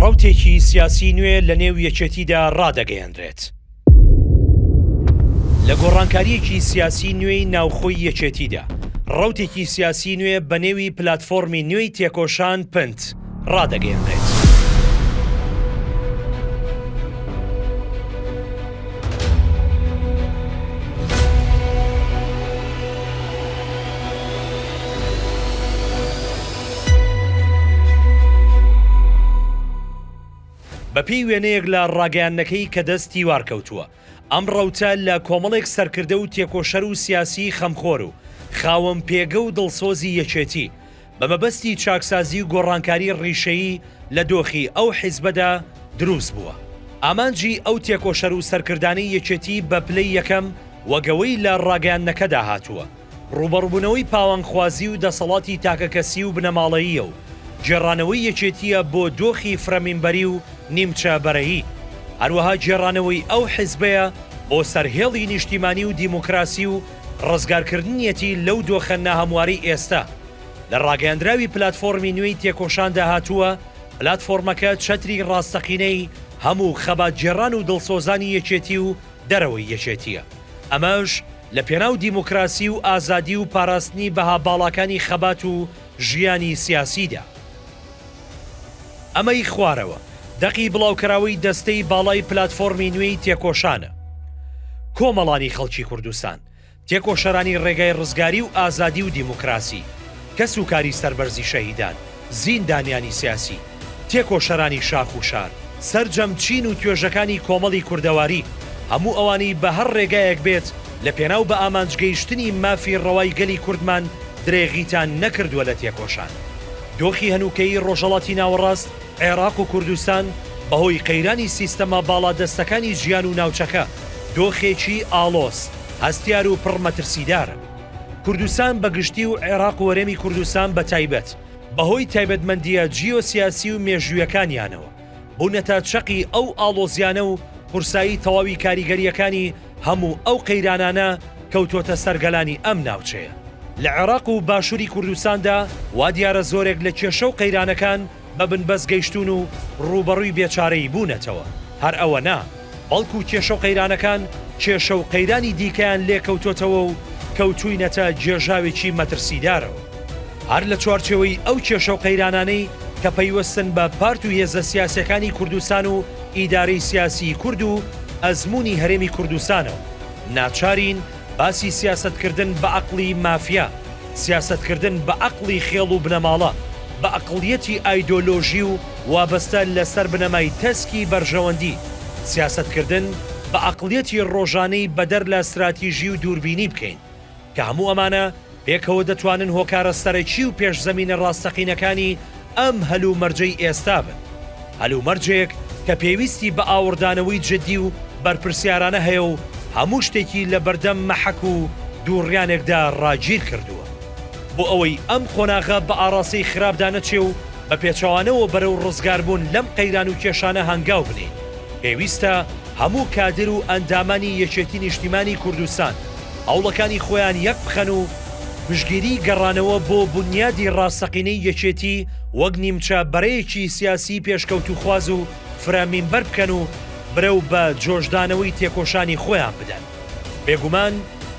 ڕەوتێکی سیاسی نوێ لە نێو یەکێتیدا ڕادەگەیەنرێت. لە گۆڕانکارییەکی سیاسی نوێی ناوخۆی یەکێتیدا، ڕەوتێکی سیاسی نوێ بە نێوی پلاتفۆڕمی نوێی تێکۆشان، پنت، ڕادەگەیەنرێت. بەپێی وێنەیەک لە ڕاگەیاندنەکەی کە دەست دیوار کەوتووە، ئەم ڕەوتە لە کۆمەڵێک سەرکردە و تێکۆشەر و سیاسیی خەمخۆر و خاوەن پێگە و دڵسۆزی یەکێتی، بە مەبەستی چاکسازی و گۆڕانکاری ڕیشەیی لە دۆخی ئەو حیزبەدا دروست بووە. ئامانجی ئەو تێکۆشەر و سەرکردانەی یەکێتی بە پلەی یەکەم وەک ئەوەی لە ڕاگەیاندنەکەدا هاتووە، ڕووبەڕووبوونەوەی پاوانخوازی و دەسەڵاتی تاکەکەسی و بنەماڵەییە و گێڕانەوەی یەکێتییە بۆ دۆخی فرەمینبەری و نیمچە بەرەیی، هەروەها گێڕانەوەی ئەو حیزبەیە بۆ سەر هێڵی نیشتیمانی و دیموکراسی و ڕزگارکردنیەتی لەو دۆخە ناهەموارەی ئێستا. لە ڕاگەیاندراوی پلاتفۆڕمی نوێی تێکۆشاندا هاتووە، پلاتفۆڕمەکە چەتری ڕاستەقینەی هەموو خەباتگێڕان و دڵسۆزانی یەکێتی و دەرەوەی یەکێتییە، ئەمەش لە پێناو دیموکراسی و ئازادی و پاراستنی بەها باڵاکانی خەبات و ژیانی سیاسیدا. ئەمەی خوارەوە دەقی بڵاوکراوەی دەستەی باڵای پلاتفۆرمی نوێی تێکۆشانە. کۆمەڵانی خەڵکی کوردستان، تێکۆشەرانی ڕێگای ڕزگاری و ئازادی و دیموکراسی، کەس و کاری سەربەرزی شەهیدان، زیندانیانی سیاسی، تێکۆشەرانی شاخ و شار، سەرجەم چین و توێژەکانی کۆمەڵی کوردەواری، هەموو ئەوانەی بە هەر ڕێگایەک بێت لە پێناو بە ئامانج گەیشتنی مافی ڕەوای گەلی کوردمان درێغیتان نەکردووە لە تێکۆشان. دۆخی هەنووکەیی ڕۆژهەڵاتی ناوەڕاست، عێراق و کوردستان بەهۆی قەیرانی سیستەمە باڵادەستەکانی جیهان و ناوچەکە، دۆخێکی ئاڵۆز، هەستیار و پڕ مەترسیدارە. کوردستان بە گشتی و عێراق و هەرێمی کوردستان بە تایبەت، بەهۆی تایبەتمەندییە جیۆسیاسی و مێژوویەکانیانەوە، بوونەتە چەقی ئەو ئاڵۆزیانە و قورسایی تەواوی کاریگەرییەکانی هەموو ئەو قەیرانانە کەوتۆتە سەر گەلانی ئەم ناوچەیە. لە عێراق و باشووری کوردستاندا وا دیارە زۆرێک لە کێشە و قەیرانەکان بە بنبەست گەیشتوون و ڕووبەڕووی بێچارەیی بوونەتەوە، هەر ئەوە نا، بەڵکو کێشە و قەیرانەکان کێشە و قەیرانی دیکەیان لێ کەوتۆتەوە و کەوتووینەتە گێژاوێکی مەترسیدارەوە. هەر لە چوارچێوەی ئەو کێشە و قەیرانانەی کە پەیوەستن بە پارت و هێزە سیاسیەکانی کوردستان و ئیدارەی سیاسیی کورد و ئەزموونی هەرێمی کوردستانەوە، ناچارین باسی سیاسەتکردن بە عەقڵی مافیا، سیاسەتکردن بە عەقڵی خێڵ و بنەماڵە، بە ئەقڵیەتی ئایدۆلۆژی و وابەستە لە سەر بنەمای تەسکی بەرژەوەندی، سیاسەتکردن بە عەقڵیەتی ڕۆژانەی بەدەر لە ستراتیژی و دووربینی بکەین. کە هەموو ئەمانە پێکەوە دەتوانن هۆکارە سەرەکی و پێشزەمینە ڕاستەقینەکانی ئەم هەلومەرجەی ئێستا بن. هەلومەرجێک کە پێویستی بە ئاوڕدانەوەی جدی و بەرپرسیارانە هەیە و هەموو شتێکی لە بەردەم مەحەک و دووڕیانێکدا ڕاگیر کردووە. بۆ ئەوەی ئەم قۆناغە بە ئاڕاستەی خراپدا نەچێ و بە پێچەوانەوە بەرەو ڕزگاربوون لەم قەیران و کێشانە هەنگاو بنێین، پێویستە هەموو کادر و ئەندامانی یەکێتی نیشتیمانی کوردستان هەوڵەکانی خۆیان یەک بخەن و پشتگیری گەڕانەوە بۆ بونیادی ڕاستەقینەی یەکێتی وەک نیمچە بەرەیەکی سیاسی پێشکەوتووخواز و فرە مینبەر بکەن و برەو بە جۆشدانەوەی تێکۆشانی خۆیان بدەن. بێگومان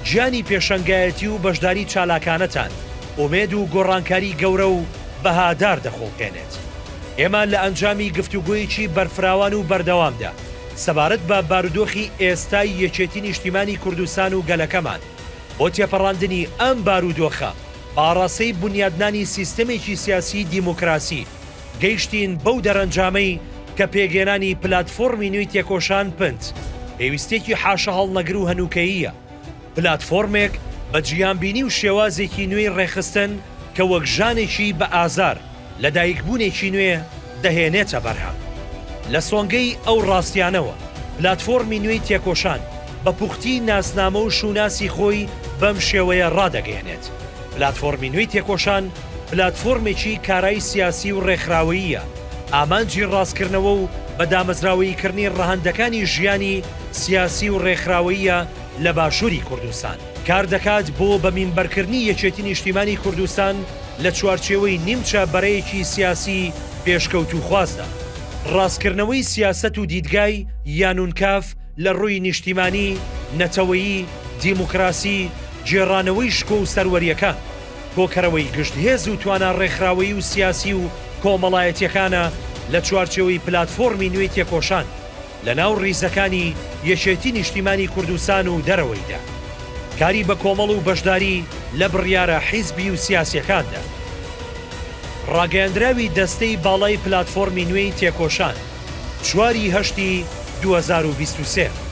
گیانی پێشەنگایەتی و بەشداری چالاکانەتان ئومێد و گۆڕانکاری گەورە و بەهادار دەخوڵقێنێت. ئێمە لە ئەنجامی گفتوگۆیەکی بەرفراوان و بەردەوامدا سەبارەت بە بارودۆخی ئێستای یەکێتی نیشتیمانی کوردستان و گەلەکەمان بۆ تێپەڕاندنی ئەم بارودۆخە بە ئاڕاستەی بونیادنانی سیستەمێکی سیاسی دیموکراسی گەیشتین بەو دەرەنجامەی کە پێکهێنانی پلاتفۆرمی نوێی تێکۆشان پنت پێویستیەکی حاشاهەڵنەگر و هەنووکەییە. پلاتفۆرمێک بە جیهانبینی و شێوازێکی نوێی ڕێکخستن کە وەک ژانێکی بە ئازار، لەدایکبوونێکی نوێ دەهێنێتە بەرهەم. لە سۆنگەی ئەو ڕاستیانەوە، پلاتفۆرمی نوێی تێکۆشان بە پوختی ناسنامە و شوناسی خۆی بەم شێوەیە ڕادەگەیەنێت، پلاتفۆرمی نوێی تێکۆشان پلاتفۆرمێکی کارای سیاسی و ڕێکخراوەییە، ئامانجی ڕاستکردنەوە و بە دامەزراوەییکردنی ڕەهەندەکانی ژیانی سیاسی و ڕێکخراوەییە لە باشووری کوردستان. کار دەکات بۆ بە مینبەرکردنی یەکێتی نیشتیمانی کوردستان لە چوارچێوەی نیمچە بەرەیەکی سیاسی پێشکەوتووخوازدا. ڕاستکردنەوەی سیاسەت و دیدگای یانونکاف لە ڕووی نیشتیمانی، نەتەوەیی، دیموکراسی، گێڕانەوەی شکۆ و سەروەرییەکان، کۆکەرەوەی گشت هێز و توانا ڕێکخراوەیی و سیاسی و کۆمەڵایەتییەکانە لە چوارچێوەی پلاتفۆرمی نوێی تێکۆشان لە ناو ڕیزەکانی یەکێتی نیشتیمانی کوردستان و دەرەوەیدا. کاری بە کۆمەڵ و بەشداری لە بڕیارە حیزبی و سیاسییەکاندا. ڕاگەیاندراوی دەستەی باڵای پلاتفۆرمی نوێی تێکۆشان، چوار ی هەشتی 2023.